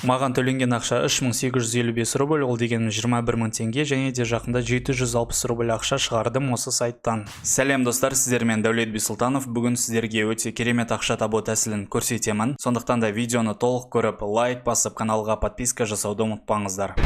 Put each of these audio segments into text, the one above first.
Маған төленген ақша 3855 рубль, ол дегеніміз 21 мың теңге, және де жақында 760 рубль ақша шығардым осы сайттан. Сәлем, достар, сіздермен Дәулет Бисұлтанов. Бүгін сіздерге өте керемет ақша табу тәсілін көрсетемін. Сондықтан да видеоны толық көріп, лайк басып, каналға подписка жасауды ұмытпаңыздар.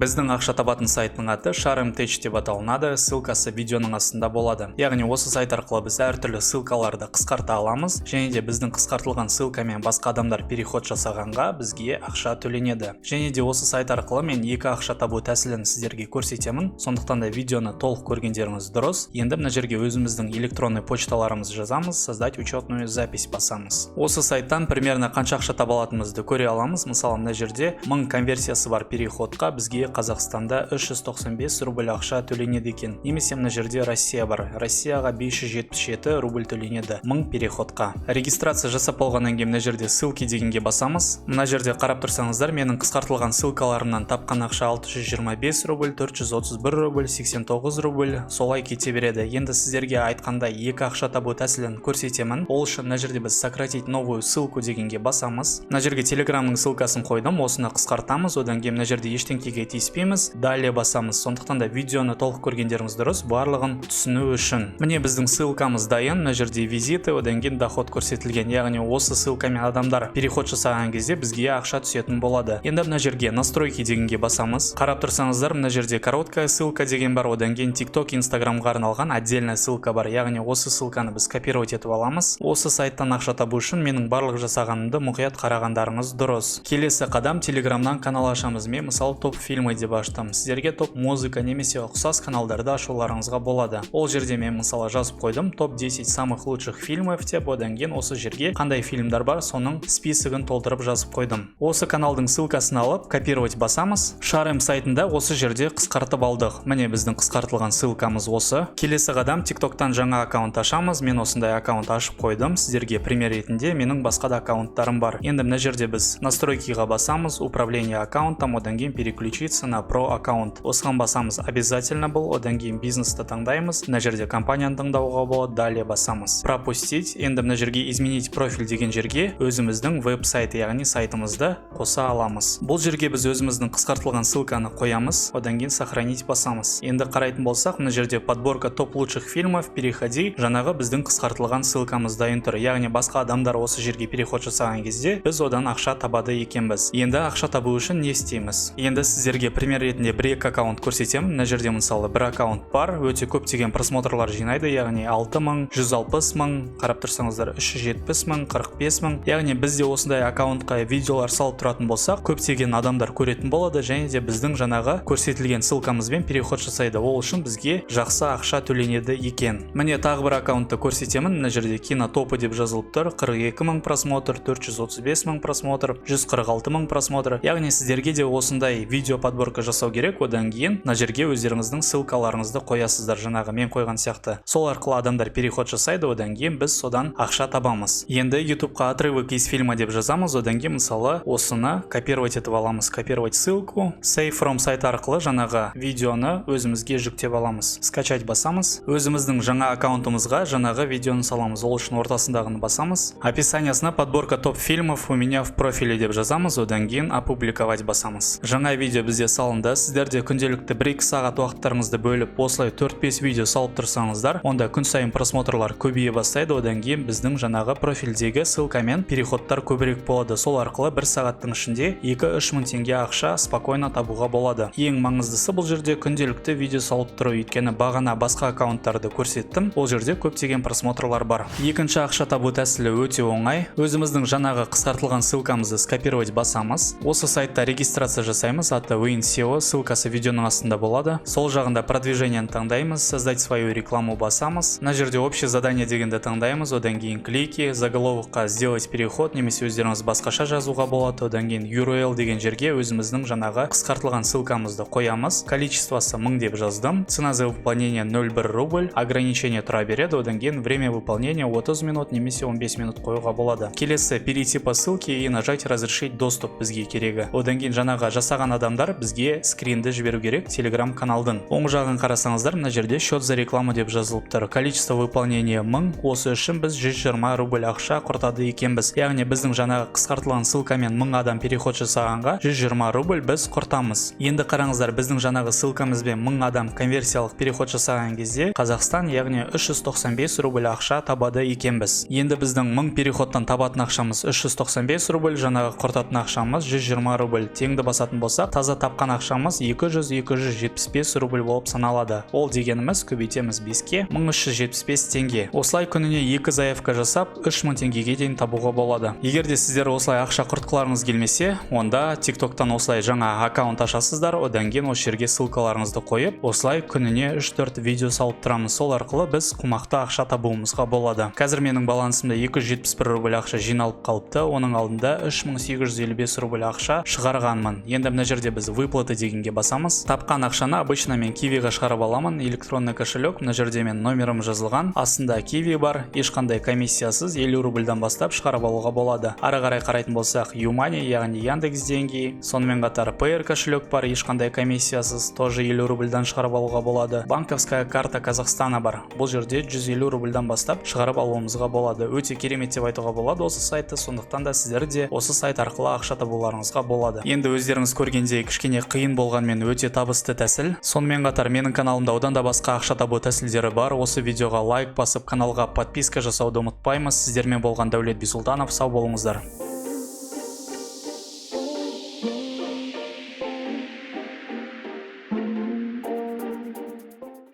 Біздің ақша табатын сайттың аты ShareMTech деп аталынады, ссылкасы видеоның астында болады. Яғни осы сайт арқылы біз әртүрлі ссылкаларды қысқарта аламыз және де біздің қысқартылған ссылкамен басқа адамдар переход жасағанға бізге ақша төленеді. Және де осы сайт арқылы мен екі ақша табу тәсілін сіздерге көрсетемін. Сондықтан да видеоны толық көргендеріңіз дұрыс. Енді мына жерге өзіміздің электронный почталарымызды жазамыз, «Создать учетную запись» басамыз. Осы сайттан примерно қанша ақша таба алатынымызды көре аламыз. Мысалы, мына жерде 1000 конверсиясы бар переходқа бізге Қазақстанда 395 рубль ақша төленеді екен. Немесе мына жерде Россия бар. Россияға 577 рубль төленеді 1000 переходқа. Регистрация жасап болғаннан кейін мына жерде «Ссылки» дегенге басамыз. Мына жерде қарап тұрсаңыздар, менің қысқартылған ссылкаларымнан тапқан ақша 625 рубль, 431 рубль, 89 рубль, солай кете береді. Енді сіздерге айтқандай екі ақша табу тәсілін көрсетемін. Ол үшін мына жерде біз «Сократить новую ссылку» дегенге басамыз. Мына жерге Телеграмның ссылкасын қойдым, осыны қысқартамыз. Одан кейін мына жерде ештеңкеге тиіспейміз, «Далее» басамыз. Сондықтан да видеоны толық көргендеріңіз дұрыс, барлығын түсіну үшін. Міне, біздің ссылкамыз дайын. Мына жерде визиты, одан кейін доход көрсетілген. Яғни осы ссылкамен адамдар переход жасаған кезде бізге ақша түсетін болады. Енді мына жерге «Настройки» дегенге басамыз. Қарап тұрсаңыздар, мына жерде «Короткая ссылка» деген бар, одан кейін TikTok, Инстаграмға арналған отдельная ссылка бар. Яғни осы ссылканы біз копировать етіп аламыз. Осы сайттан ақша табу үшін менің барлық жасағанымды мұқият қарағандарыңыз дұрыс. Келесі қадам: Телеграмнан канал ашамыз. Мен, мысалы, «Топ фильмы» деп аштым. Сіздерге «Топ музыка» немесе ұқсас каналдарды ашуларыңызға болады. Ол жерде мен, мысалы, жазып қойдым «Топ 10 самых лучших фильмов» деп. Одан кейін осы жерге қандай фильмдар бар, соның списогін толтырып жазып қойдым. Осы каналдың ссылкасын алып, «Копировать» басамыз. Шарем сайтында осы жерде қысқартып алдық. Міне, біздің қысқартылған ссылкамыз осы. Келесі қадам: Тиктоктан жаңа аккаунт ашамыз. Мен осындай аккаунт ашып қойдым сіздерге пример ретінде, менің басқа да аккаунттарым бар. Енді мына жерде біз «Настройкиға» басамыз, «Управление аккаунтом», одан кейін «Переключиться на про аккаунт», осыған басамыз обязательно бұл. Одан кейін «Бизнесті» таңдаймыз, мына жерде компанияны таңдауға болады. «Далее» басамыз, «Пропустить». Енді мына жерге «Изменить профиль» деген жерге өзіміздің веб-сайт, яғни сайтымызды қоса аламыз. Бұл жерге біз өзіміздің қысқартылған ссылканы қоямыз, одан кейін «Сохранить» басамыз. Енді қарайтын болсақ, мына жерде «Подборка топ лучших фильмов, переходи», жаңағы біздің қысқартылған ссылкамыз дайын тұр. Яғни басқа адамдар осы жерге переход жасаған кезде біз одан ақша табады екенбіз. Енді ақша табу үшін не істейміз? Енді сіздерге пример ретінде бір екі аккаунт көрсетемін. Мына жерде, мысалы, бір аккаунт бар, өте көптеген просмотрлар жинайды, яғни 6 мың, 160 мың, қарап тұрсаңыздар, 370 мың, 45 мың. Яғни біз де осындай аккаунтқа видеолар салып тұратын болсақ, көптеген адамдар көретін болады және де біздің жаңағы көрсетілген ссылкамызбен переход жасайды. Ол үшін бізге жақсы ақша төленеді екен. Міне, тағы бір аккаунтты көрсетемін. Мына жерде «Кинотопы» деп жазылып тұр. 42 мың просмотр, 435 мың просмотр, 146 мың просмотр. Яғни сіздерге де осындай видео подборка жасау керек. Одан кейін мына жерге өздеріңіздің ссылкаларыңызды қоясыздар, жаңағы мен қойған сияқты. Сол арқылы адамдар переход жасайды, одан кейін біз содан ақша табамыз. Енді Ютубқа «Отрывок из фильма» деп жазамыз. Одан кейін, мысалы, осыны копировать етіп аламыз, «Копировать ссылку». Save from сайт арқылы жаңағы видеоны өзімізге жүктеп аламыз. «Скачать» басамыз. Өзіміздің жаңа аккаунтымызға жаңағы видеоны саламыз. Ол үшін ортасындағыны басамыз. Описаниясына «Подборка топ фильмов у меня в профиле» деп жазамыз. Одан кейін «Опубликовать» басамыз. Жаңа видео бізде салынды. Сіздер де күнделікті 1-2 сағат уақыттарыңызды бөліп, осылай 4-5 видео салып тұрсаңыздар, онда күн сайын просмотрлар көбейе бастайды. Одан кейін біздің жаңағы профильдегі ссылкамен переходтар көбірек болады. Сол арқылы бір сағаттың ішінде 2-3 мың теңге ақша спокойно табуға болады. Ең маңыздысы бұл жерде күнделікті видео салып тұру, өйткені бағана басқа аккаунттарды көрсеттім, ол жерде көптеген просмотрлар бар. Екінші ақша табу тәсілі өте оңай. Өзіміздің жаңағы қысқартылған ссылкамызды «Скопировать» басамыз. Осы сайтта регистрация жасаймыз, аты WinSEO, ссылкасы видеоның астында болады. Сол жағында «Продвижениені» таңдаймыз, «Создать свою рекламу» басамыз. Мына жерде «Общее задание» дегенді таңдаймыз. Одан кейін «Клики», заголовокқа «Сделать переход» немесе өздеріңіз басқаша жазуға болады. Одан кейін «URL» деген жерге өзіміздің жаңағы қысқартылған ссылкамызды қоямыз. Количествосы 1000 деп жаздым. Цена за выполнение 0,1 рубль, ограничение тұра береді. Одан кейін время выполнения 30 минут немесе 15 минут қоюға болады. Келесі «Перейти по ссылке и нажать Разрешить доступ» бізге керегі. Одан кейін жаңағы жасаған адамдар бізге скринді жіберу керек Телеграм каналдың. Оң жағын қарасаңыздар, мына жерде «Счет за рекламу» деп жазылып тұр. Количество выполнения 1000. Осы үшін біз 120 рубль ақша құртады екенбіз. Яғни біздің жаңағы қысқартылған ссылкамен 1000 адам переход жасағанға 120 рубль біз құртамыз. Енді қараңыздар, біздің жаңағы ссылкамызбен 1000 адам конверсиялық переход жасаған кезде Қазақстан, яғни 395 рубль ақша табады екенбіз. Енді біздің 1000 переходтан табатын ақшамыз 395 рубль, жаңағы құртатын ақшамыз 120 рубль. Теңді басатын болсақ, таза тапқан ақшамыз 200-275 рубль болып саналады. Ол дегеніміз, көбейтеміз 5-ке, 1375 теңге. Осылай күніне екі заявка жасап, 3000 теңгеге дейін табуға болады. Егер де сіздер осылай ақша құртқыларыңыз келмесе, онда ТикТоктан осылай жаңа аккаунт ашасыздар. Одан кейін осы жерге ссылкаларыңызды қойып, осылай күніне 3-4 видео салып тұрамыз. Сол арқылы біз қомақты ақша табуымызға болады. Қазір менің балансымда 271 рубль ақша жиналып қалыпты. Оның алдында 3855 рубль ақша шығарғанмын. Енді мына жерде біз «Выплаты» дегенге басамыз. Тапқан ақшаны обычно мен Кивиға шығарып аламын, электронный кошелек. Мына жерде мен номерім жазылған, астында Киви бар. Ешқандай комиссиясыз 50 рубльдан бастап шығарып алуға болады. Ары қарай қарайтын болсақ, Юмани, яғни Яндекс Деньги, сонымен қатар Payeer кошелек бар, ешқандай комиссиясыз тоже 50 рубльдан шығарып алуға болады. Банковская карта Казахстана бар, бұл жерде 150 рубльдан бастап шығарып алуымызға болады. Өте керемет деп айтуға болады осы сайтты. Сондықтан да сіздер де осы сайт арқылы ақша табуларыңызға болады. Енді өздеріңіз көргендей, кішкене қиын болғанмен, өте табысты тәсіл. Сонымен қатар менің каналымда одан да басқа ақша табу тәсілдері бар. Осы видеоға лайк басып, каналға подписка жасауды ұмытпаймыз. Сіздермен болған Дәулет Бисұлтанов. Сау болыңыздар.